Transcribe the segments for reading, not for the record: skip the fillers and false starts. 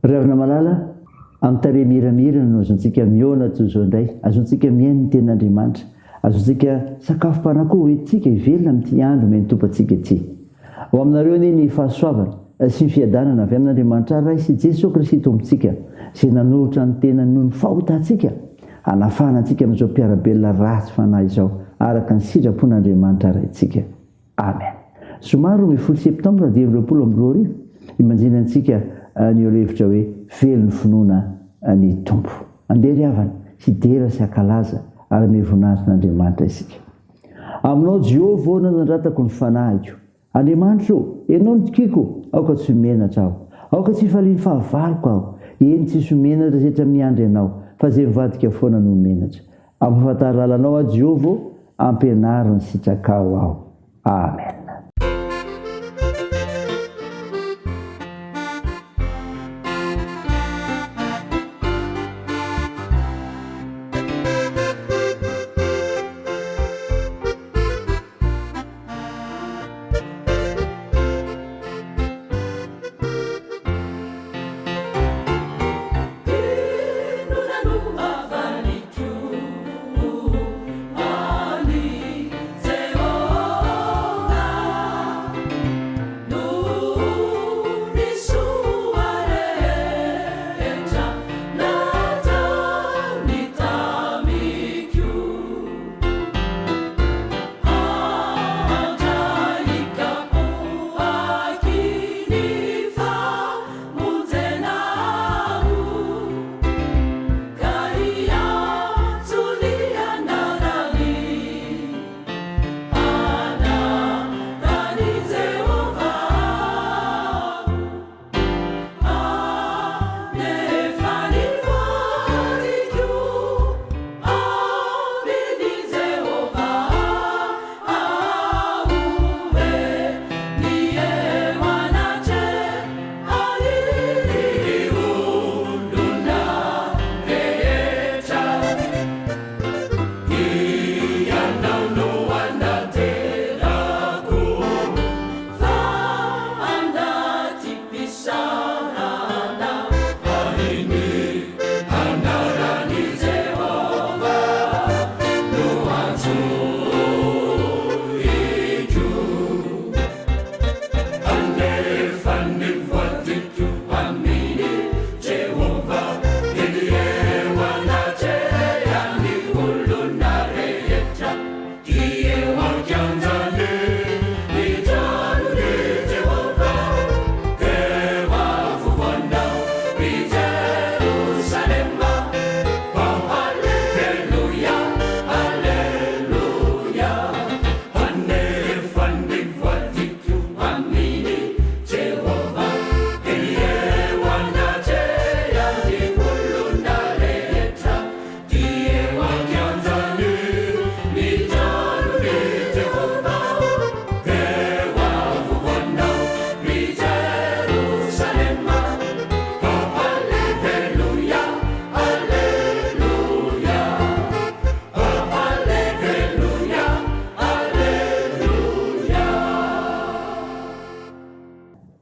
Ry havana malala, amin'ny tarehy miramirana no azontsika mihaona toy izao indray, azontsika mihaino ny Tenin'Andriamanitra, azontsika sakafom-panahy koa hoentintsika hivelona amin'ity andro omen'ny Tompo antsika ity. Ho aminareo anie ny fahasoavana sy ny fiadanana avy amin'Andriamanitra Ray sy Jesoa Kristy Tompontsika, izay nanolotra ny tenany noho ny fahotantsika, hanafahana antsika amin'izao mpiara-belona ratsy fanahy izao, araka ny sitrapon'Andriamanitra Raintsika. Amen. Zoma 12 septambra 2025, imanjina antsika ny lohahevitra hoe Velon'ny finoana ny Tompo. Andeha ry havana, hidera sy hankalaza ary hanome voninahitra an'Andriamanitra isika. Aminao Jehovah ô nanandratako ny fanahiko. Andriamanitro ô, Ianao no tokiko, aoka tsy ho menatra aho. Aoka tsy hifalian'ny fahavaloko aho. Eny, tsisy ho menatra izay rehetra miandry Anao, fa izay mivadika foana no ho menatra. Ampahafantaro lalanao aho Jehovah ô, ampianaro ny sitrakao aho. Amen. Inona no havaliko an'i Jehovah noho ny soa rehetra nataony tamiko?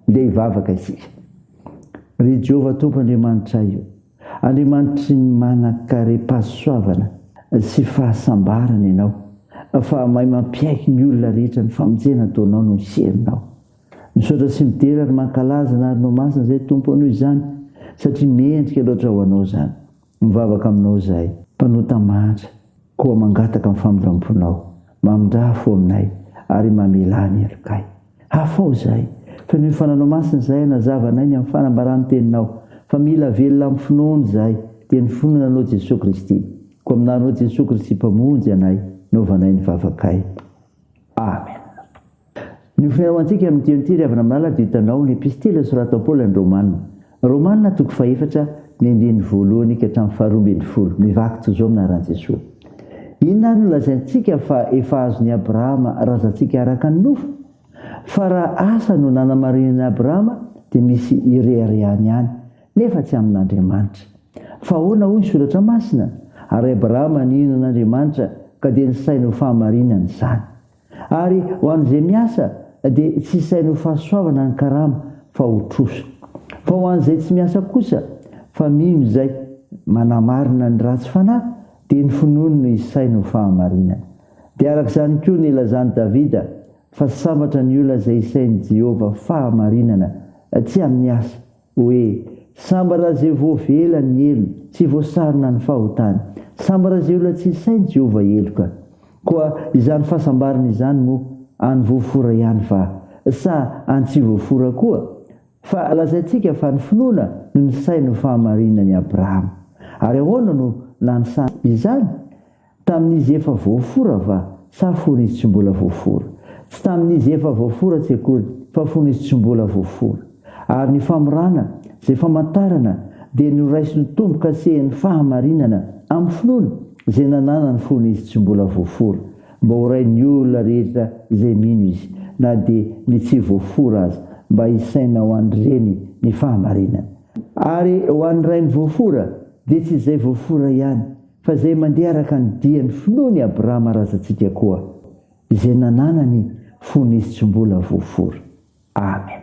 Ndeha hivavaka isika. Ry Jehovah Tompo Andriamanitray ô, Andriamanitry ny manan-karem-pahasoavana sy fahasambarana Ianao, fa mahay mampiaiky ny olona rehetra ny famonjena ataonao noho ny herinao. Misaotra sy midera ary mankalaza ny Arinao Masina izay Tompo noho izany, satria mendrika loatra ho Anao izany. Mivavaka aminao izahay, mpanota mahantra, koa mangataka ny famindram-ponao. Mamindrà fo aminay ary mamelà ny helokay. Hafao izahay. Fenoy fananao masina izahay hanazava anay ny amin'ny fanambaran'ny Teninao, fa mila velona amin'ny finoana izahay, dia ny finoana Anao Jesoa Kristy. Koa aminarinao Jesoa Kristy Mpamonjy anay, naovanay ny vavakay. Amen. Ny ho feno antsika amin'ity eo ity ry havana malala dia hitanao ny epistily nosoratan'i Paoly an'ny Romana. Romana toko fahefatra ny andininy voalohany ka hatramin'ny faharoa ambinifolo. Mivaky toy izao amin'ny anaran'i Jesoa. Inona ary no lazaintsika fa efa azon'i Abrahama razantsika araka ny nofo? Fa raha asa no nanamarinan'i Abrahama dia misy ireharehany ihany, nefa tsy amin'Andriamanitra. Fa ahoana hoy ny Soratra Masina? Ary Abrahama nino an'Andriamanitra ka dia nisaina ho fahamarinana izany. Ary ho an'izay miasa dia tsy isaina ho fahasoavana ny karama fa ho trosa. Fa ho an'izay tsy miasa kosa, fa mino izay manamarina ny ratsy fanahy, dia ny finoany no isainy ho fahamarinana. Dia araka izany koa no ilazan'i Davida fa sambatra ny olona izay isain'i Jehovah fahamarinana, tsy amin'ny asa, hoe, Sambatra izay voavela ny helony, tsy voasarona ny fahotany. Sambatra izay olona tsy isain'i Jehovah heloka. Koa izany fahasambarana izany moa any voafora ihany va, sa any tsy voafora koa? Fa lazaintsika fa ny finoana no nisainy ho fahamarinan'i Abrahama. Ary ahoana no nanisany izany? Tamin'izy efa voafora va, sa fony izy tsy mbola voafora? Tsy tamin'izy efa voafora tsy akory, fa fony izy tsy mbola voafora. Ary ny famorana, izay famantarana, dia noraisin'ny tombo-kasehin'ny fahamarinana amin'ny finoana izay nananany fony izy tsy mbola voafora, mba ho rain'ny olona rehetra izay mino izy, na dia ny tsy voafora aza, mba hisaina ho an'ireny ny fahamarinana. Ary ho an'ny rain'ny voafora, dia tsy izay voafora ihany, fa izay mandeha araka ny dian'ny finoan'i Abrahama razantsika koa, izay nananany fony izy tsy mbola voafora. Amena.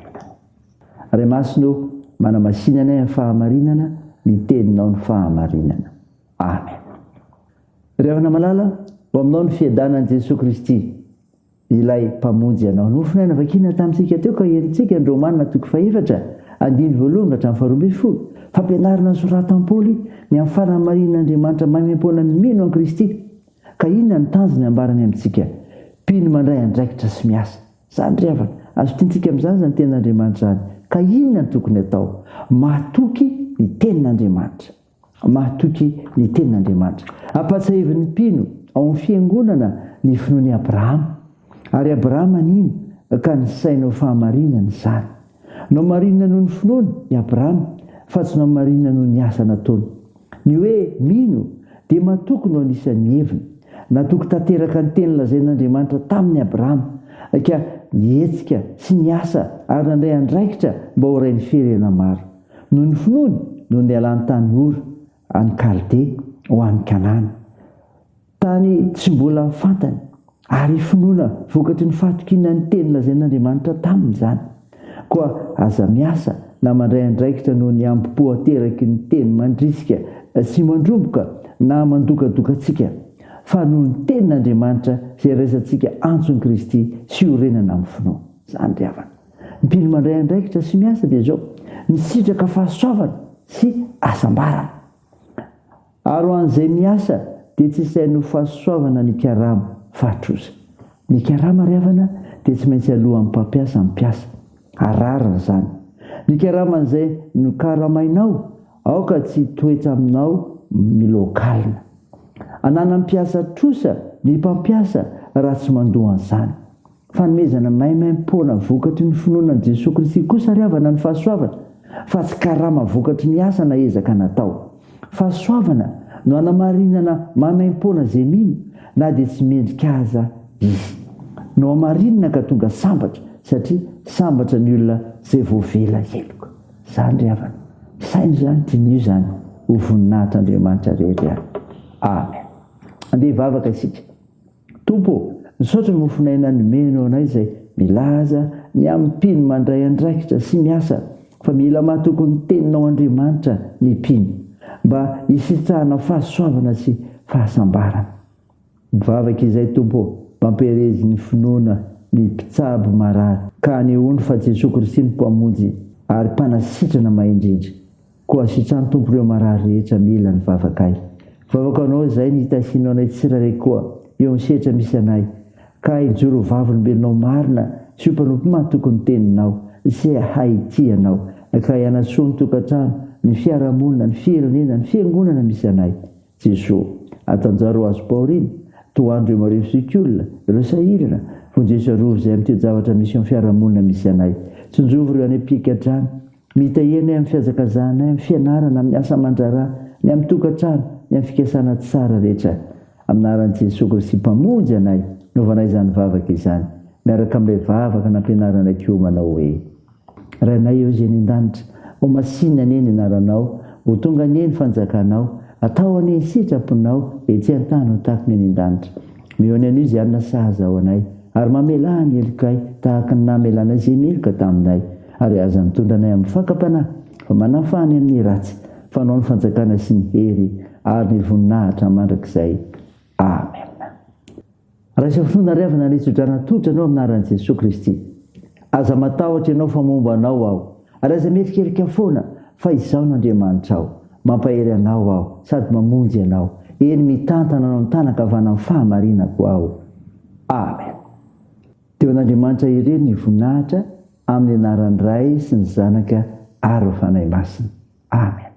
Ray Masina ô, manamasina anay amin'ny fahamarinana, ny Teninao ny fahamarinana. Amena. Ry havana malala, ho aminao ny fiadanan'i Jesoa Kristy, ilay Mpamonjy anao. Nofonaina vakiana tamintsika teo ka henontsika ny Romana toko fahefatra, andininy voalohany ka hatramin'ny faharoambinifolo. Fampianarana nosoratan'i Paoly ny amin'ny fanamarinan'Andriamanitra maimaimpoana ny mino an'i Kristy. Ka inona no tanjony ambarany amintsika mpino mandray andraikitra sy miasa? Izany ry havana, azo tiantsika amin'izany izany tenin'Andriamanitra izany. Ka inona no tokony atao? Matoky ny tenin'Andriamanitra. Matoky ny tenin'Andriamanitra. Ampahatsiahivin'ny mpino ao amin'ny fiangonana ny finoan'i Abrahama. Ary Abrahama nino ka nisaina ho fahamarinana izany. Nohamarinina noho ny finoany i Abrahama fa tsy nohamarinina noho ny asa nataony. Ny hoe mino dia matoky no anisan'ny heviny. Natoky tanteraka ny teny lazain'Andriamanitra taminy Abrahama, ka nihetsika sy niasa ary nandray andraikitra mba ho rain'ny firenena maro. Noho ny finoany no nialany tany Ora, any Kaldea, ho any Kanana. Tany tsy mbola fantany, ary finoana vokatry ny fahatokiana ny teny lazain'Andriamanitra taminy izany. Koa aza miasa na mandray andraikitra noho ny hambom-po ateraky ny teny mandrisika sy mandroboka na mandokadoka antsika, fa noho ny tenin'Andriamanitra izay raisantsika antson'i Kristy sy iorenana amin'ny finoana. Izany ry havana. Ny mpino mandray andraikitra sy miasa dia izao, misitraka fahasoavana sy hasambarana. Ary ho an'izay miasa dia tsy isain'ny ho fahasoavana ny karama fa trosa. Ny karama ry havana dia tsy maintsy aloan'ny mpampiasa ny mpiasa. Ary rariny izany. Ny karaman'izay nokaramainao aoka tsy hitoetra aminao miloakalina. Ananan'ny mpiasa trosa ny mpampiasa raha tsy mandoa an'izany. Fanomezana maimaimpoana vokatry ny finoana an'i Jesoa Kristy kosa ry havana ny fahasoavana, fa tsy karama vokatry ny asa na ezaka natao. Fahasoavana no anamarinana maimaimpoana izay mino na dia tsy mendrika aza izy. Nohamarinina ka tonga sambatra satria sambatra ny olona izay voavela heloka. Izany ry havana. Saino izany, diniho izany, ho voninahitr'Andriamanitra rery ihany. Amen. Andeha hivavaka isika. Tompo ô, misaotra ny mofon'aina nomenao anay izay milaza ny amin'ny mpino mandray andraikitra sy miasa fa mila matoky ny teninao Andriamanitra ny mpino mba hisitrahana fahasoavana sy fahasambarana. Mivavaka izay Tompo ô, mampiherezy ny finoana ny mpitsabo marary ka anehoany fa Jesoa Kristy no Mpamonjy ary Mpanasitrana mahay indrindra. Koa sitrano Tompo ireo marary rehetra mila ny vavakay. Vavako anao izay ny hitahianao anay tsirairay koa eo amin'ny sehatra misy anay ka hijoro ho vavolombelonao marina sy ho mpanompo mahatoky ny teninao sy hahay hitia anao ka hianasoa ny tokantrano, ny fiarahamonina, ny firenena, ny fiangonana misy anay. Jesoa, atanjaro ho azom-pahoriana, tohano ireo marefo zokiolona, ireo sahirana, vonjeo sy arovy izay amin'ny toe-javatra misy eo amin'ny fiarahamonina misy anay. Tsinjovy ireo any am-pigadrana. Mitahiana anay amin'ny fihazakazahanay, amin'ny fianarana, amin'ny asa aman-draharaha, ny amin'ny tokantrano, ny amin'ny fikasana tsara rehetra. Amin'ny anaran'i Jesoa Kristy Mpamonjy anay, naovanay izany vavaka izany, miaraka amin'ilay vavaka nampianaranay koa manao hoe. Rainay eo izay any an-danitra, ho masina anie ny anaranao, ho tonga anie ny fanjakanao, atao anie ny sitraponao ety an-tany ho tahaka ny any an-danitra. Omeo ny anio izay hanina sahaza ho anay, ary mamelà ny helokay tahaka ny namelanay izay meloka taminay, ary aza mitondra anay amin'ny fakam-panahy. Fa manafaha ny amin'ny ratsy, fa Anao ny fanjakana sy ny hery ary ny voninahitra mandrakizay. Amena. Raiso finoana ry havana ny tsodrano atolotra anao amin'ny anaran'i Jesoa Kristy. Aza matahotra ianao fa momba anao Aho. Ary aza mierikerika foana fa Izaho no Andriamanitrao. Mampahery anao Aho sady mamonjy anao. Eny mitantana anao ny tanan-kavanan'ny fahamarinako Aho. Amen. Teo an'Andriamanitra irery ny voninahitra amin'ny anaran'ny Ray sy ny Zanaka ary ny Fanahy Masina. Amen.